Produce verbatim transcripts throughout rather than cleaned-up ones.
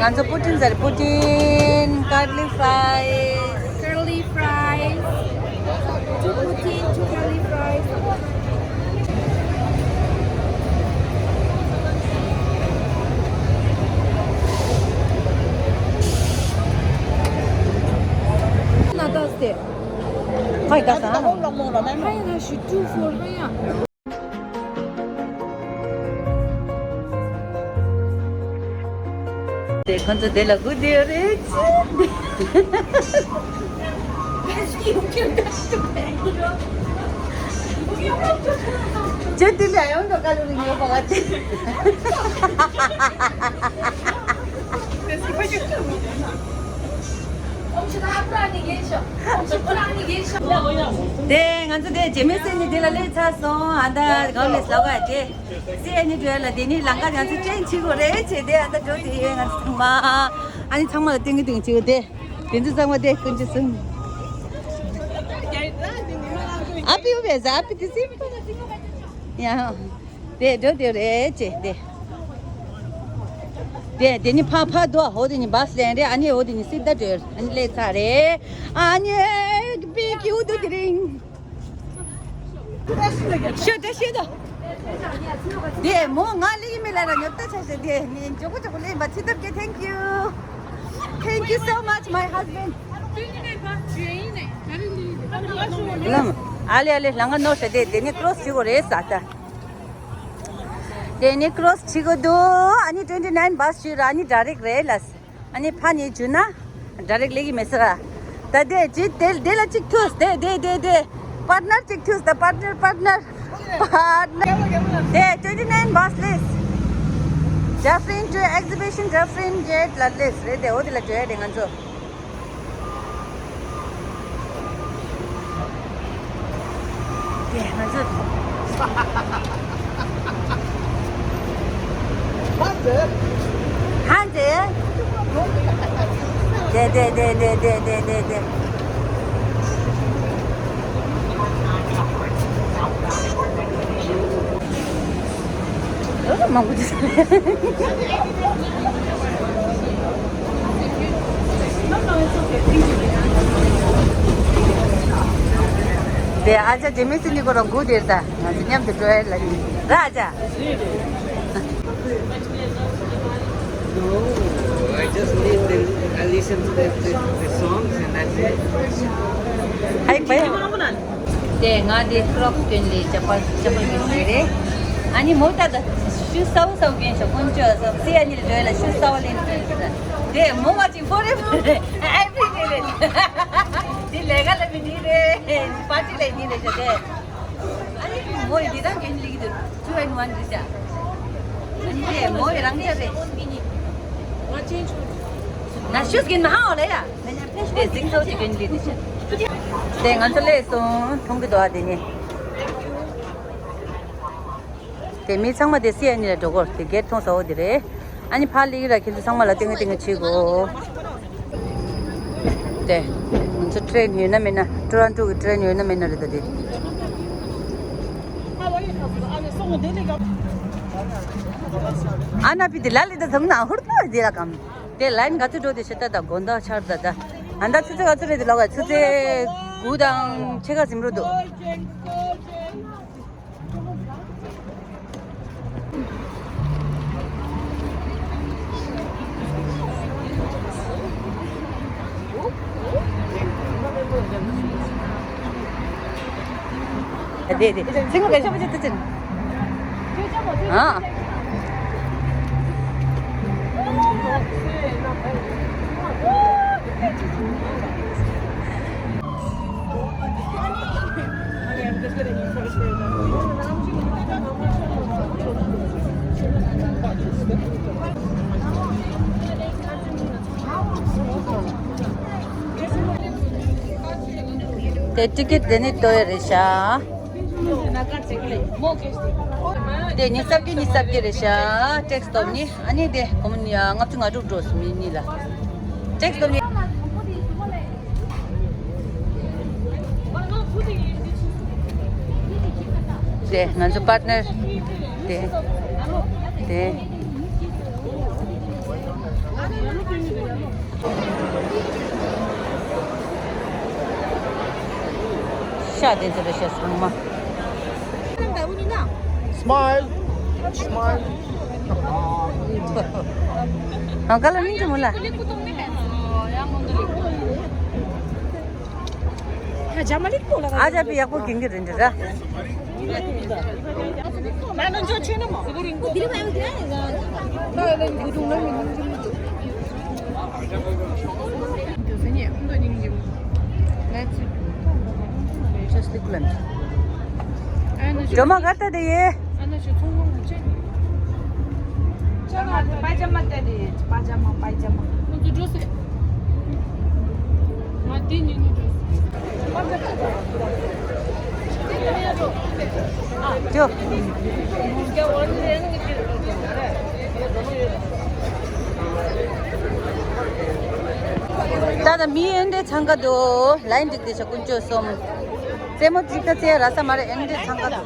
ང་ཚོ་པུ་ཏིན་ཟེར། པུ་ཏིན། curly fries. Curly fries. Two poutine, two curly fries. ན་ད་སྟེ། ཁ་ཡི་ད་ས། ཧ་ཡ་ན་ཤི་two four ཧ་ཡ། དེ་ཁོ་ཚོ་དེ་ལ་སྒུག་བསྡད་ཡོད་རེད། ཅེ་དེ་ལ་ཡོང་འགྲོ་ག་ལུ་རིང་ཡོད་པ་ག་ཅེ། དེ་ང་ཚོ་དེ་རྗེས་མའི་སེམས་ནི་དེ་ལ་སླེབས་ཚར་སོང་། ཨ་ད་གང་ལས་ལོག་ག་དེ། སི་ཨེ་ནི་འགྲོ་ཡ་ལ་དེ་ནི་ལམ་ཁ་ང་ཚོ་ཅན་ཆི་གོ་རེད་ཅེ་དེ་ཨ་ད་འགྲོ་དེ་ཡོད་ང་ཚོ་ཚང་མ། ཨ་ནི་ཚང་མ་ལ་ཏིང་གི་ཏིང་ཆི་གོ་དེ། དེ་ཚོ་ཚང་མ་དེ་ཀུན་ཅི་སུམ། ཨ་པི་ཡོད་པས་ཟ་ཨ་པི་དེ་སི། ཡ། དེ་འགྲོ་དེ་རེད་ཅེ་དེ། དེ་དེ་ནི་ཕ་ཕ་དོ་ཧོ་དེ་ནི་བཱས་ལེན་རེད། ཨ་ནི་ཧོ་དེ་ནི་སི་ད་འགྲོ་ཨ་ནི་ལས་ཚ་རེད། ཨ་ནི་པི་ཀིའུ་དུ་དེ་རིང་། ཤོད་དེ་ཤོད་དོ། དེ་མོ་ང་ལི་མི་ལ་ར་ཉོབ་ཏ་ཆ་ཤེ་དེ་ནི་ཇོ་གོ་ཇོ་གོ་ལེན་པ་ཚི་ཐབ་ཀེ། Thank you. Thank you so much, my husband. ལམ། ཨ་ལེ་ཨ་ལེ་ལང་ང་ནོར་ཤ་དེ་དེ་ནི་ཀྲོས་བྱེད་དགོས་རེད་ས་ད། དེ་ནི་ཀྲོས་བྱེད་དགོས་འདུག་ཨ་ནི་twenty nine བཱས་བྱོས་ར། ཨ་ནི་ཌའི་རེག་རེད་ལ། ཨ་ནི་ཕ་ནི་འཇུ་ན་ཌའི་རེག་ལེགས་ཀྱི་མེད་ས་ར། ད་དེ་ཅི་དེ་དེ་ལ་གཅིག་ཐུས་དེ་དེ་དེ་དེ། པར་ནར་གཅིག་ཐུས་ད། པར་ནར་པར་ནར་པར་ནར། དེ་twenty nine བཱས་ལེས། Jeffrey to exhibition, Jeffrey jet ལ་ལེས་རེད་དེ། འོ་དེ་ལ་འགྲོ་ཡ་རེད་ང་ཚོ། དེ་ང་ཚོ། ཧན་ཛེ། དེ་དེ་དེ། ཨོ་མང་པོ་འདུག་དེ་ཨ་ཅག་རྗེས་མའི་སི་ནི་ཁོ་རང་སྒུག་དེར་ད་ང་ཚོ་མཉམ་དུ་འགྲོ་ཡ་ལ་ཡིན་ར་ཨ་ཅག I just need the, I listen to the, the, the songs and that's it. ཧའི་བྷའི། དེ་ང་དེ་ཀྲོག་སི་སྟོན་ལས་ཅ་པལ་ཅ་པལ་གྱོན་ནི་རེད། ཨ་ནི་མོ་ད་ད་ཤུ་གསར་པ་གསར་པ་གྱོན་ཤག་དཀོན་མཆོག་གསར་པ་སི་ཨ་ནི་ལ་འགྲོ་ཡ་ལ་ཤུ་གསར་པ་ལེན་གྱོན་ཤག་དེ་མོ་བ་ཅིག་ཧྥོ་རེ་ཝར་ཨེ་བྷི་ཌེ་རེད། དེ་ལས་ཀ་ལ་མི་འདི་རེད། པར་ཊི་ལ་འདི་རེད་ཤག་དེ། ཨ་ནི་མོ་ཡི་འདི་རང་གྱོན་ལིག་དུ་two in one རེད་ཤག་ཨ་ནི་དེ་མོ་ཡི་རང་ཅག་རེད། ང་ཅན་ཆུ། ན་ཤུ་གྱོན་མ་ཧང་ལ་ཡ། དེ་གཟིགས་ཚོགས་ཀྱི་རྒྱུན་ལས་དེ་བྱས། དེ་ང་ཚོ་སླེབས་སོང་། མཐོང་གི་འདུག་ཨ། དེ་ནི། དེ་མི་ཚང་མ་དེ་སི་ཨ་ནི་ལ་འགྲོ་གོ། དེ་གེ་ཊི་མཐོང་ས་འོ་དེ་རེད། ཨ་ནི་ཕར་སླེབས་ཀྱི་ར། ཁྱེད་ཚོ་ཚང་མ་ལ་ཏིང་ངེ་ཏིང་ངེ་བྱེད་དགོས། དེ་ང་ཚོ་ཊེ་རེན་ཡོད་ན་མེད་ན། ཊོ་རོན་ཊོ་གི་ཊེ་རེན་ཡོད་ན་མེད་ན་རེད་ད་དེ། ཨ་ན་པི་དེ་ལ་ལི་ད་ཐང་ན་ཧུར་པོ་དེ་ལ་ཀམ། དེ་ལའིན་ག་ཚོད་འགྲོ་དེ་ཤེས་ད། ད་དགོང་དག་ཆར་ད་ད། ཨ་ད་ཆུ་ཚོད་ག་ཚོད་རེད་དེ་ལོག་ག་ཆུ་ཚོད་དགུ་དང་ཕྱེད་ཀ་ཟིན་འགྲོ་འདུག་དེ་དེ་སེང་གེ་ཤོག་པ་ཅིག་ཏུ་ཅན། ཨ། དེ་ཊི་ཀེ་ཊི་དེ་ནས་གཏོང་ཡ་རེད་ཤག་དེ་ཉི་ཤུ་རྩ་བརྒྱད། ཉི་ཤུ་རྩ་བརྒྱད་རེད་ཤག་ཊེག་སི་སྟོབས་ནི། ཨ་ནི་དེ་སྒོར་མོ་ལྔ་བཅུ་ང་དྲུག་འགྲོ་སོང་མི་གཉིས་ལ། ཊེག་སི་སྟོབས་ནི། དེ་ང་ཚོ་པར་ཊི་ནར། དེ་དེ། ཤ་དེ་ཚོ་རེད་ཤ་ཚང་མ། Smile. Smile. ཨ་ག་ལ་ནི་ཅི་མོ་ལ། ཨ་ཅག་པི་ཡག་པོ་གིན་གི་རེད་འདྲ། Just look. སྒྲོལ་མ་ག་ལྟ་དེ་ཡེ། ཨ་ན་ཞོ་ཚོང་ཁང་གི་ཅན། ཅ་ང་དེ་པ་ཇ་མ་ལྟ་དེ་ཡེ། པ་ཇ་མ་པ་ཇ་མ། ཁོང་ཚོ་འགྲོ་སྲིད། ང་དེ་ཉིན་ནས་འགྲོ་སྲིད། ཅོ། ད་ད་མི་ཨེ་འདྲས་འཚང་ཀ་འདུག་ལའིན་འགྲིག་དེ་ཆ་ཀུན་སྤྱོད་གསུམ། རྩེད་མོ་གཅིག་ད་རྩེ་ར་ས་མ་རེད་ཨེ་འདྲས་འཚང་ཀ་འདུག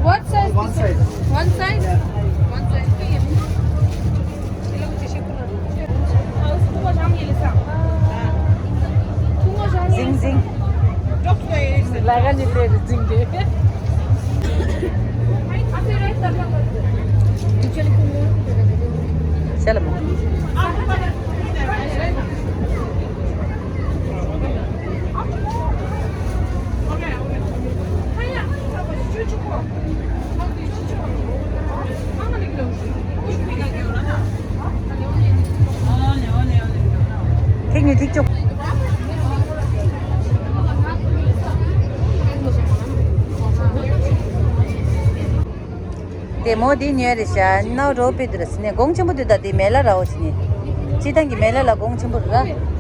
What size? One side. One side? One side. Zing, zing. Laga ni le zing de. Shalom. ཐིག་ནི་ཐིག་ཅོག་དེ་མོ་དེ་ཉོས་རེད་ཤག་ནའོ་རོ་པི་དུ་ར་སི་ནས་གོང་ཆེན་པོ་དུ་ད་དེ་མེ་ལ་ར་འོ་ཆི་ནས་སྤྱི་བཏང་གི་མེ་ལ་ལ་གོང་ཆེན་པོ་ར།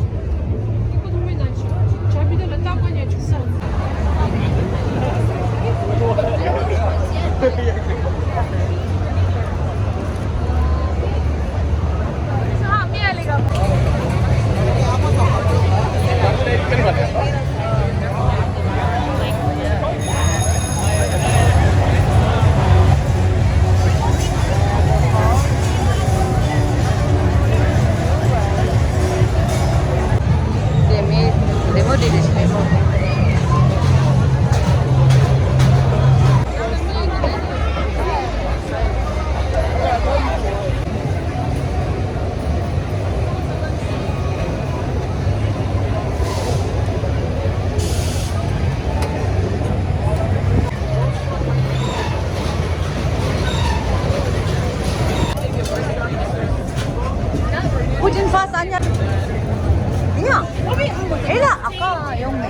Put in fast, Anya. Yeah. Ella, aka, yung me.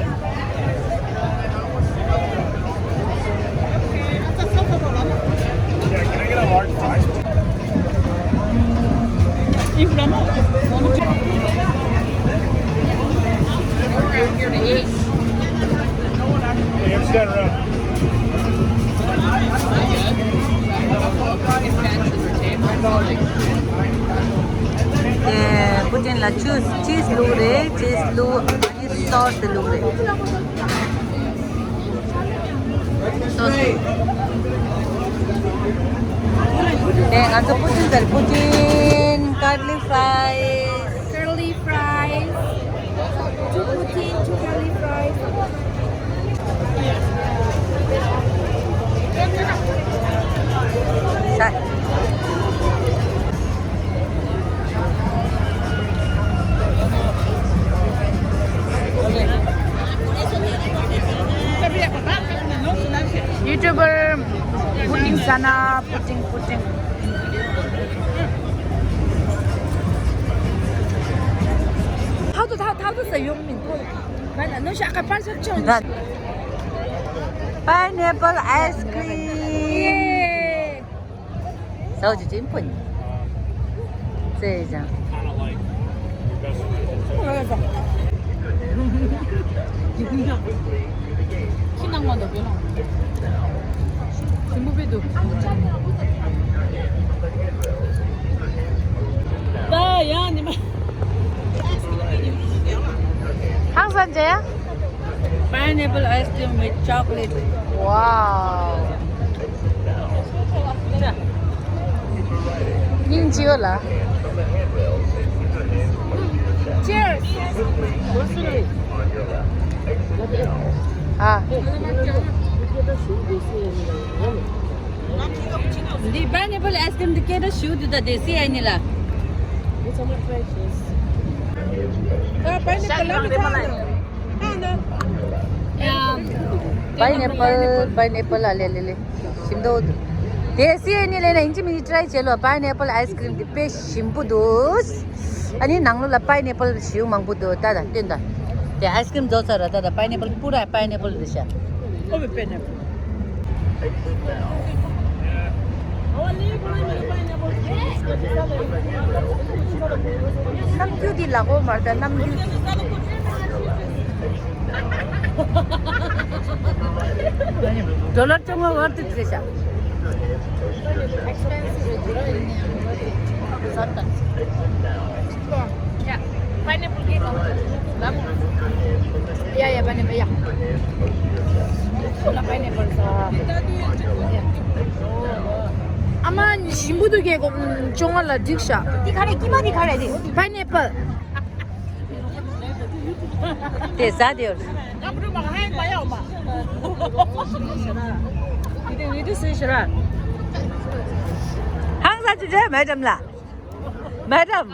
ཨེ། པུ་ཏིན་ལ་ཅུས་ཅིས་བླུགས་རེད། ཅིས་བླུགས། ཨ་ནི་སོ་སི་དེ་བླུགས་རེད། སོ་སི། ཨེ། ང་ཚོ་པུ་ཏིན་ཟེར། པུ་ཏིན། curly fries. Curly fries. Two poutine, two curly fries. YouTuber, pudding sana, pudding, pudding. How to, how, how to say yung min? Mana, no siya, kapal sa chong. Pineapple ice cream. Yay! So, did you put? Say, John. Kinda like your best friend. Oh, that's a- ཁྱི་ནང་མ་འདུག་བེ་ལོང་། ཞིམ་པོ་བེ་འདུག་ད་ཡང་ཉི་མ། ཧང་སང་ཅེ། Pineapple ice cream with chocolate. Wow. སྙིང་རྗེ་བ་ལ། Cheers. ཨ། འདི་pineapple ice cream འདི་སྐད་གྲགས་ཞུ་འདུག་ད་དེ་སི་ཨ་ནི་ལ། Pineapple. Pineapple, pineapple ཨ་ལེ་ལེ་ལེ། ཞིམ་མདོག་འདུག་དེ་སི་ཨ་ནི་ལས་ན་ཡིན་གཅིག་མིན་གཅིག་try བྱེད་ལོ། Pineapple ice cream འདི་དཔེ་ཞིམ་པོ་འདུག་ཨ་ནི་ནང་ལོགས་ལ་pineapple ཞེ་པོ་མང་པོ་འདུག་ད་ད་སྟོན་ད། དེ་ice cream རྫོགས་ཚར་ར་ད་ད་pineapple པུ་ར་pineapple རེད་ཤག་ཨོ་བེ་pineapple. རྣམ་འགྱུར་འདི་ལག་འོག་མར་ད་རྣམ་འགྱུར་འདི། Dollar བཅོ་ལྔ་worth it རེད་ཤག Expensive རེད་འདུག་ར་ཡིན་ནའང་worth it. ཟ་ད། Yeah, pineapple cake. Yeah, yeah, pineapple, yeah. ཁོ་ལ་pineapple ཟ། Yeah. ཨ་མ་ཞིམ་པོ་འདུག་ཁྱེད་ཀོ་བཅོ་ལྔ་ལ་འགྲིག་ཤག་འདི་ག་རེ་སྐྱིད་པ་འདི་ག་རེ་འདི། Pineapple. དེ་ཟ་དེ་ཡོད། ཧང་ཟ་ཅི་རེད་madam ལ། Madam.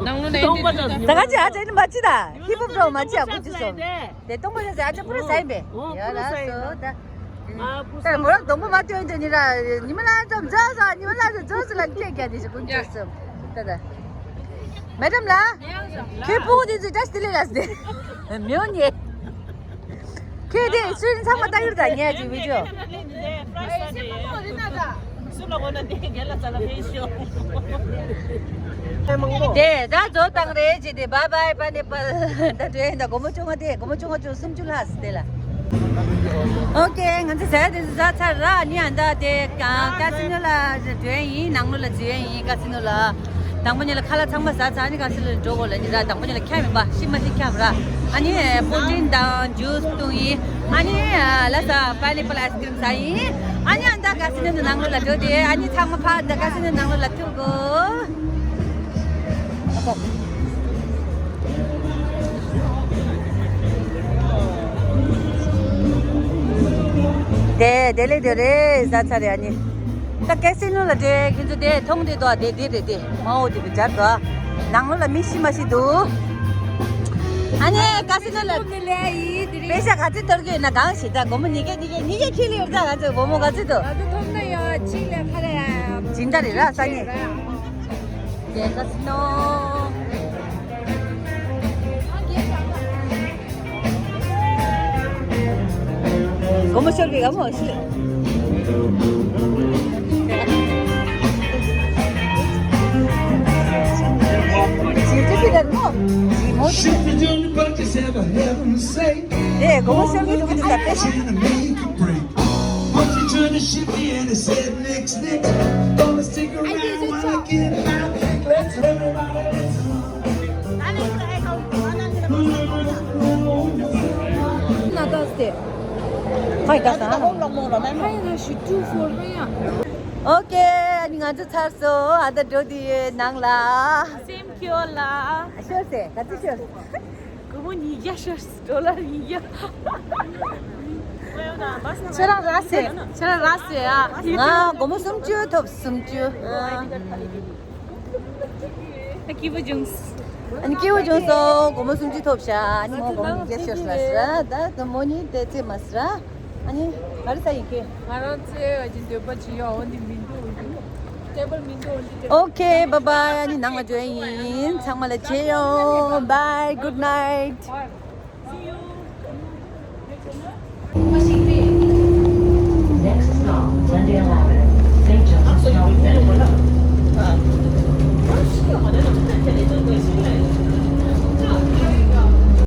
ནང་ལོ་ནས་ད་ག་ཅི་ཨ་ཅེ་ནི་མ་ཅི་ད་ཧི་པོ་པྲོ་མ་ཅི་ཨ་ཀུ་ཅི་སོ། དེ་སྟོང་པ་ཟེར་ཨ་ཅེ་པུ་ར་ཟ་ཡིན་པས། ཡ་ལ་སོ་ད། ད་མོ་རང་སྡོང་པོ་མ་སྟོན་དེ་ནི་ར་ཉི་མ་ལ་ཙམ་ཛ་ཟ་ཉི་མ་ལ་ཙམ་ཛ་ཟ་ལ་སྐད་རྒྱག་དེ་ཞིག་ཀུན་ཅི་སོ། ད་ད། Madam ལ། ཁྱོད་ཕྲུ་གུ་དེ་ཚོས་བཀྲ་ཤིས་བདེ་ལེགས་ལ་ཟེར། མི་འོང་ཉེ། ཁྱོད་དེ་སུན་ཚང་མ་ལྟ་གི་རེད་ད་ངས་ཅིག་བི་ཌི་ཡོ། དེ་ད་རྫོགས་བཏང་རེད་ཅེས་ཏེ་bye bye pineapple ད་འགྲོ་ཡིན་ད་སྒོར་མོ་བཅོ་ལྔ་དེ་སྒོར་མོ་བཅོ་ལྔ་བཅུ་སུམ་ཅུ་ལྷག་ཟེར་དེ་ལ། ཨོ་ཀེ་ང་ཚོ་ཟས་དེ་ཚོ་ཟ་ཚར་ར་ནི་ཨ་ད་དེ་ཀ་སི་ནོ་ལ་འགྲོ་ཡིན། ནང་ལོགས་ལ་འཛུལ་ཡིན་ཀ་སི་ནོ་ལ། དང་པོ་ཉིད་ལ་ཁ་ལག་ཚང་མ་ཟ་ཚར་ནི་ཀ་སི་ལ་འགྲོ་དགོས་ལ་ནི་ར་དང་པོ་ཉིད་ལ་ཁྱབ་མིན་པ་ཤི་མ་ཤི་ཁྱབ་ར། ཨ་ནི་པོ་ཊིན་དང་ཇུས་བཏུང་ཡིན། ཨ་ནི་ལ་ས་pineapple ice cream ཟ་ཡིན། ཨ་ནི་ཨ་ད་ཀ་སི་ནི་ནང་ལོགས་ལ་འགྲོ་དེ་ཨ་ནི་ཚང་མ་ཕ་ད་ཀ་སི་ནི་ནང་ལོགས་ལ་ཐུག་གོ། དེ་དེ་ལས་དེ་རེད་ཟ་ཚར་རེད་ཨ་ནི། ད་ཀ་སི་ནོ་ལ་དེ་ཁྱེད་ཚོ་དེ་མཐོང་དེ་དོ་དེ་དེ་རེད་དེ་མ་འོ་དེ་གི་འཇར་དོ། ནང་ལོགས་ལ་མི་ཤི་མ་ཤི་འདུག་ཨ་ནི་ཀ་སི་ནོ་ལ་པེ་ཤ་ག་ཚོད་གཏོར་གི་ཡོད་ན་གང་ཞིག་ད་སྒོར་མོ་ཉིས་བརྒྱ་ཉིས་བརྒྱ་ཉིས་བརྒྱ་ཁྱེར་ལེ་ཡོད་ད་ག་ཚོད་སྒོར་མོ་ག་ཚོད་འདུག་ང་ཚོ་ཐོབ་ན་ཡང་གཅིག་ལས་ཁ་རེ་ཡ་ཡ། སྦྱིན་བདག་རེད་ར་ས་ནི། དེ་ཀ་སི་ནོ། སྒོར་མོ་ཤོར་བའི་སྒོར་མོ་ཤི། ཇི་ལྟར་མོ། ཇི་མོ་ཇི། དེ་སྒོར་མོ་ཤོར་གྱི་འདུག་གི་འདུག་ད་དཔེ་ཤེས། But you turn the shit me and it said next, next. Gonna stick around when I get my kick. Let's everybody, let's ན་ད་སྟེ། ཧའི་ད་ད། ཧའི་ན་ཤི་ཊུ་ཧྥོར་ན་ཡ། ཨོ་ཀེ། ཨ་ནི་ང་ཚོ་ཚར་སོང་། ཨ་ད་འགྲོ་དུས་ནང་ལ། སེམས་སྐྱོ་ལ། ཤོར་སེ་ག་ཚོད་ཤོར། སྒོར་མོ་ཉིས་བརྒྱ་ཤོར། ཌོ་ལར་ཉིས་བརྒྱ། ཁྱེད་རང་ར་སེ། ཁྱེད་རང་ར་སེ་ཨ། ང་སྒོར་མོ་སུམ་ཅུ་ཐོབ་སུམ་ཅུ། ཨ། ཨ་སྐྱིད་པོ་བྱུང་། ཨ་ནི་སྐྱིད་པོ་བྱུང་སོང་། སྒོར་མོ་སུམ་ཅུ་ཐོབ་ཤག་ཨ་ནི་མོ་སྒོར་མོ་ཉིས་བརྒྱ་ཤོར་ཤག་ཟེར་ད་མོ་ནི་དེ་ཚེ་མ་ཟེར། ཨ་ནི་ག་རེ་ཟ་ཡིན་ཁྱོད། ང་རང་ཚེ་བ་ཅིག་འདོད་པ་ཅིག་ཡོད། འོ་འདི་མི་འདུག་ཊེ་བལ་མི་འདུག་འོ་འདི། ཨོ་ཀེ་བྷའི་བྷའི། ཨ་ནི་ནང་ལ་འགྲོ་ཡིན། ཚང་མ་ལ་མཇལ་ཡོང་། Bye, good night. Next stop, Glendale Avenue.